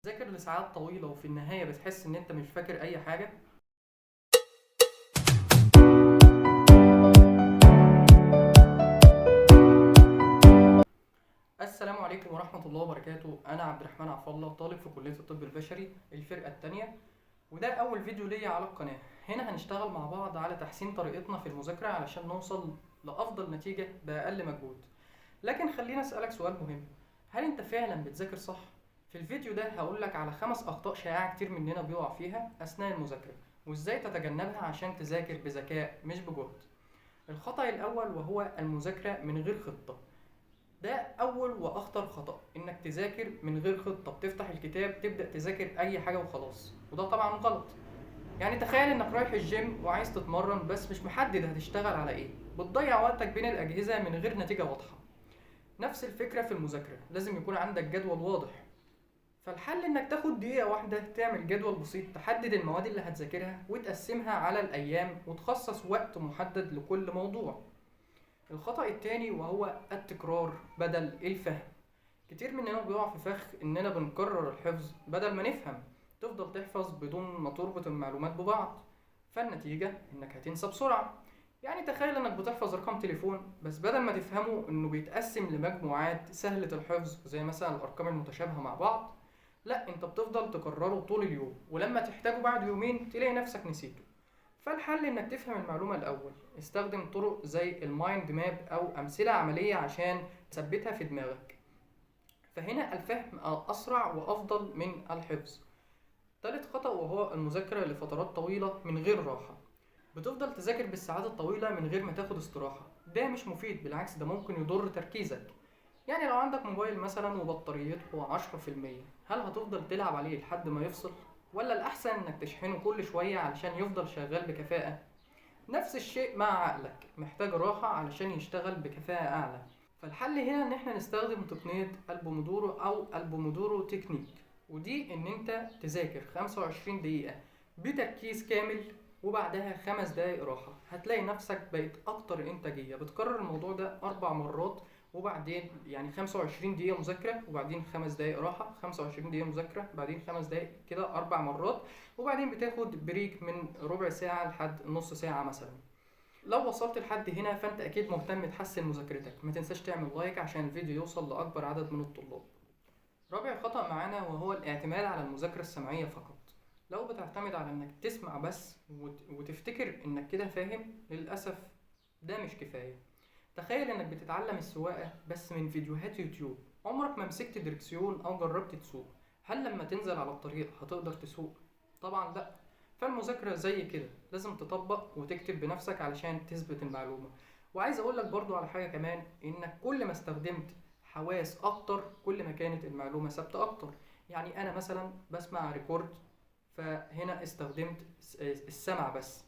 تذاكر لساعات طويلة وفي النهاية بتحس إن أنت مش فاكر أي حاجة؟ السلام عليكم ورحمة الله وبركاته. أنا عبد الرحمن عفو الله، طالب في كلية الطب البشري الفرقة الثانية، وده أول فيديو ليا على القناة. هنا هنشتغل مع بعض على تحسين طريقتنا في المذاكرة علشان نوصل لأفضل نتيجة بأقل مجهود. لكن خلينا أسألك سؤال مهم، هل أنت فعلا بتذاكر صح؟ في الفيديو ده هقولك على 5 أخطاء شائعة كتير مننا بيقع فيها أثناء المذاكرة، وإزاي تتجنبها عشان تذاكر بذكاء مش بجهد. الخطأ الأول وهو المذاكرة من غير خطة. ده أول وأخطر خطأ، إنك تذاكر من غير خطة، بتفتح الكتاب تبدأ تذاكر أي حاجة وخلاص، وده طبعا غلط. يعني تخيل إنك رايح الجيم وعايز تتمرن بس مش محدد هتشتغل على إيه، بتضيع وقتك بين الأجهزة من غير نتيجة واضحة. نفس الفكرة في المذاكرة، لازم يكون عندك جدول واضح. فالحل إنك تاخد دقيقة واحدة تعمل جدول بسيط، تحدد المواد اللي هتذاكرها وتقسمها على الأيام وتخصص وقت محدد لكل موضوع. الخطأ التاني وهو التكرار بدل الفهم. كتير مننا بيقع في فخ إننا بنكرر الحفظ بدل ما نفهم، تفضل تحفظ بدون ما تربط المعلومات ببعض، فالنتيجة إنك هتنسى بسرعة. يعني تخيل إنك بتحفظ رقم تليفون بس بدل ما تفهمه إنه بيتقسم لمجموعات سهلة الحفظ زي مثلا الأرقام المتشابهة مع بعض، لا أنت بتفضل تكرره طول اليوم، ولما تحتاجه بعد يومين تلاقي نفسك نسيته. فالحل إنك تفهم المعلومة الأول، استخدم طرق زي ال mind map أو أمثلة عملية عشان تثبتها في دماغك. فهنا الفهم أسرع وأفضل من الحفظ. تالت خطأ وهو المذاكرة لفترات طويلة من غير راحة. بتفضل تذاكر بالساعات الطويلة من غير ما تاخد استراحة، ده مش مفيد، بالعكس ده ممكن يضر تركيزك. يعني لو عندك موبايل مثلا وبطاريته 10%، هل هتفضل تلعب عليه لحد ما يفصل؟ ولا الأحسن إنك تشحنه كل شوية علشان يفضل شغال بكفاءة؟ نفس الشيء مع عقلك، محتاج راحة علشان يشتغل بكفاءة أعلى. فالحل هنا إن إحنا نستخدم تقنية البومودورو أو ال Pomodoro technique، ودي إن أنت تذاكر 25 دقيقة بتركيز كامل وبعدها 5 دقايق راحة، هتلاقي نفسك بقيت أكتر إنتاجية. بتكرر الموضوع ده 4 مرات، وبعدين يعني 25 دقيقة مذاكرة وبعدين 5 دقايق راحة، 25 دقيقة مذاكرة بعدين 5 دقايق، كده 4 مرات، وبعدين بتاخد break من ربع ساعة لحد نص ساعة مثلا. لو وصلت لحد هنا فانت اكيد مهتم تحسن مذاكرتك، ما تنساش تعمل like عشان الفيديو يوصل لأكبر عدد من الطلاب. رابع خطأ معانا وهو الاعتماد على المذاكرة السمعية فقط. لو بتعتمد على انك تسمع بس وتفتكر انك كده فاهم، للأسف ده مش كفاية. تخيل انك بتتعلم السواقة بس من فيديوهات يوتيوب، عمرك ما مسكت دركسيون او جربت تسوق، هل لما تنزل على الطريق هتقدر تسوق؟ طبعا لا. فالمذاكرة زي كده لازم تطبق وتكتب بنفسك علشان تثبت المعلومة. وعايز اقولك برضو على حاجة كمان، انك كل ما استخدمت حواس اكتر كل ما كانت المعلومة ثابتة اكتر. يعني انا مثلا بسمع record، فهنا استخدمت السمع بس.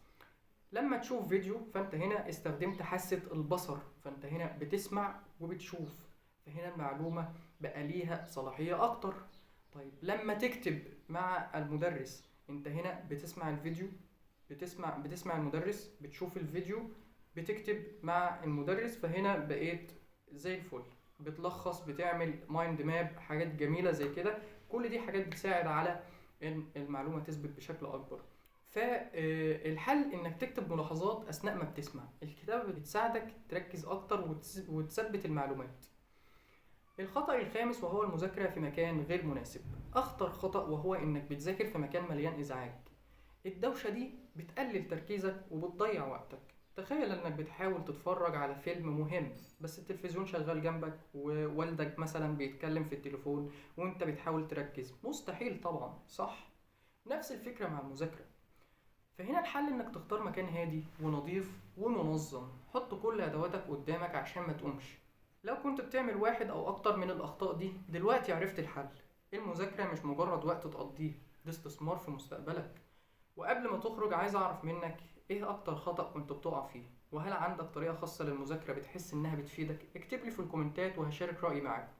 لما تشوف فيديو فانت هنا استخدمت حاسة البصر، فانت هنا بتسمع وبتشوف، فهنا المعلومة بقى ليها صلاحية اكتر. طيب لما تكتب مع المدرس، انت هنا بتسمع الفيديو، بتسمع المدرس، بتشوف الفيديو، بتكتب مع المدرس، فهنا بقيت زي الفل، بتلخص، بتعمل mind map، حاجات جميلة زي كده. كل دي حاجات بتساعد على ان المعلومة تثبت بشكل اكبر. فالحل انك تكتب ملاحظات اثناء ما بتسمع، الكتابة بتساعدك تركز اكتر وتثبت المعلومات. الخطأ الخامس وهو المذاكرة في مكان غير مناسب. اخطر خطأ وهو انك بتذاكر في مكان مليان ازعاج. الدوشة دي بتقلل تركيزك وبتضيع وقتك. تخيل انك بتحاول تتفرج على فيلم مهم بس التلفزيون شغال جنبك ووالدك مثلا بيتكلم في التليفون وانت بتحاول تركز، مستحيل طبعا، صح؟ نفس الفكرة مع المذاكرة. فهنا الحل انك تختار مكان هادي ونظيف ومنظم، حط كل ادواتك قدامك عشان ما تقومش. لو كنت بتعمل واحد او اكتر من الاخطاء دي دلوقتي عرفت الحل. المذاكرة مش مجرد وقت تقضيه، ده استثمار في مستقبلك. وقبل ما تخرج عايز اعرف منك ايه اكتر خطأ كنت بتقع فيه، وهل عندك طريقة خاصة للمذاكرة بتحس انها بتفيدك؟ اكتب لي في الكومنتات وهشارك رأيي معاكم.